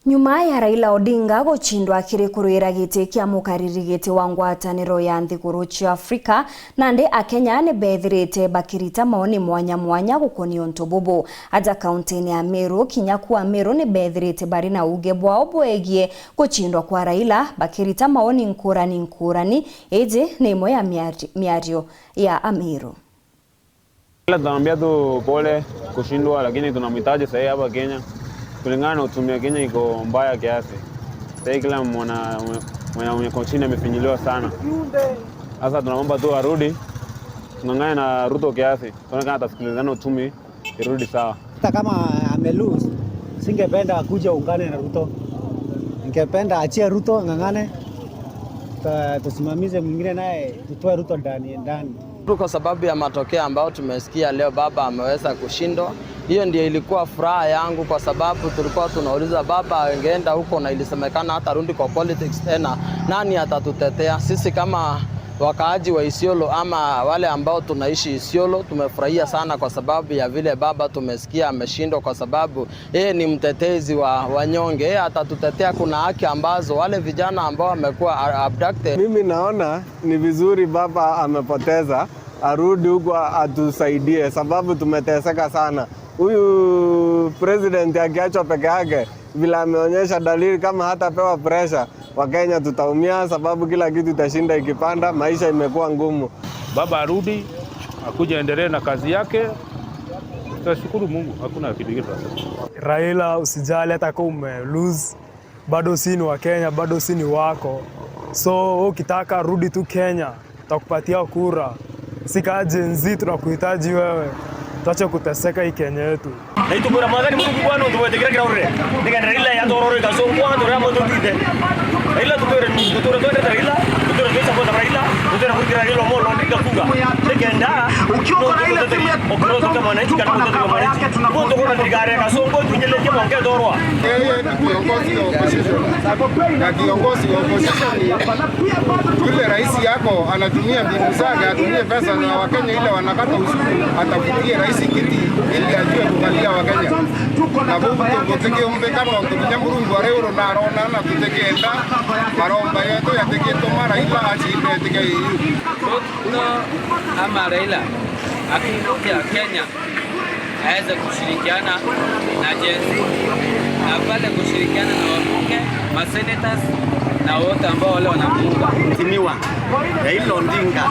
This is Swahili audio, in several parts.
Nyuma ya Raila Odinga guchindwa akiri kuruira giti kia mukariri giti wa ngwataniro ya nthiguru cia Afrika, nandi akenya ni bethirite bakirita maoni mwanya mwanya gukonia untu bubu. Aja kaunti-ini ya Meru, kinya kuwa Meru ni bethirite bari na uge bwao bwegie guchindwa kwa Raila, bakirita maoni nkurani nkurani. Iji ni imwe ya miario ya Amiru. Tunamwambia tu pole kushindwa, lakini tunamhitaji sahii hapa Kenya kulingana na uchumi wa Kenya iko mbaya kiasi. Sahii kila mwana mwenye kwa chini amefinyiliwa sana. Sasa tunaomba tu arudi, tung'ang'ane na Ruto kiasi, tuone kama atasikilizana, uchumi irudi sawa. Hata kama ame lose, singependa akuja ungane na Ruto, ningependa achie Ruto ng'ang'ane, tusimamize mwingine naye tutoe Ruto ndani ndani. Kwa sababu ya matokeo ambayo tumesikia leo, baba ameweza kushindwa. Hiyo ndio ilikuwa furaha yangu, kwa sababu tulikuwa tunauliza baba angeenda huko na ilisemekana hata rudi kwa politics tena, nani atatutetea sisi kama wakaaji wa Isiolo ama wale ambao tunaishi Isiolo? Tumefurahia sana kwa sababu ya vile baba tumesikia ameshindwa, kwa sababu yeye ni mtetezi wa wanyonge. Yeye atatutetea. Kuna haki ambazo wale vijana ambao wamekuwa abducted. Mimi naona ni vizuri baba amepoteza, arudi huko atusaidie, sababu tumeteseka sana. Huyu president akiachwa peke yake, vile ameonyesha dalili kama hatapewa pressure, Wakenya tutaumia, sababu kila kitu itashinda ikipanda, maisha imekuwa ngumu. Baba arudi akuja endelee na kazi yake, tutashukuru Mungu, hakuna kitu kingine tunasema. Raila, usijali hata kama ume lose, bado si ni wa Kenya, bado si ni wako. So ukitaka rudi tu Kenya, tutakupatia kura. Si kama Gen Z tunakuhitaji wewe, tuache kuteseka hii Kenya yetu. Na itumura Mwathani Mũrungu bwana utubwetekera kira urire nigenda Raila yatorore kasongwa turia motutite Raila tutwire tuture twendete Raila, tuture twisupport Raila, tuture kurikira Raila Amolo Odinga kuga nigenda Ukiwa na ile timu ya okiro kama wananchi kana tuko na mtoto cover mwananchi yake, tunakuwa tuko na thirikari ya Kasongo tunyeletie monge torwa. Yeye ni kiongozi wa opposition, na kiongozi wa opposition ni yule rais yako anatumia mbinu zake, atumie pesa na Wakenya ile wanakata ushuru, atafutie rais kiti ili ajue kukalia Wakenya na bubu tutikiumbikana tukinya Murungu ari uru narona na tutikienda maromba yetu yatikituma Raila acinde etike EU. Ruto ama Raila akikuja Kenya aweze kushirikiana na Gen Z na pale kushirikiana na wabunge, masenators na wote ambao wale wanamuunga. Mheshimiwa Raila Odinga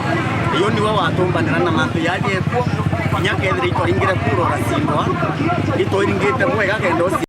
iyo niwe watumbanira na mantu yathie kuo nyakethira itoringire kura uracindwa itoringite mwega kenda.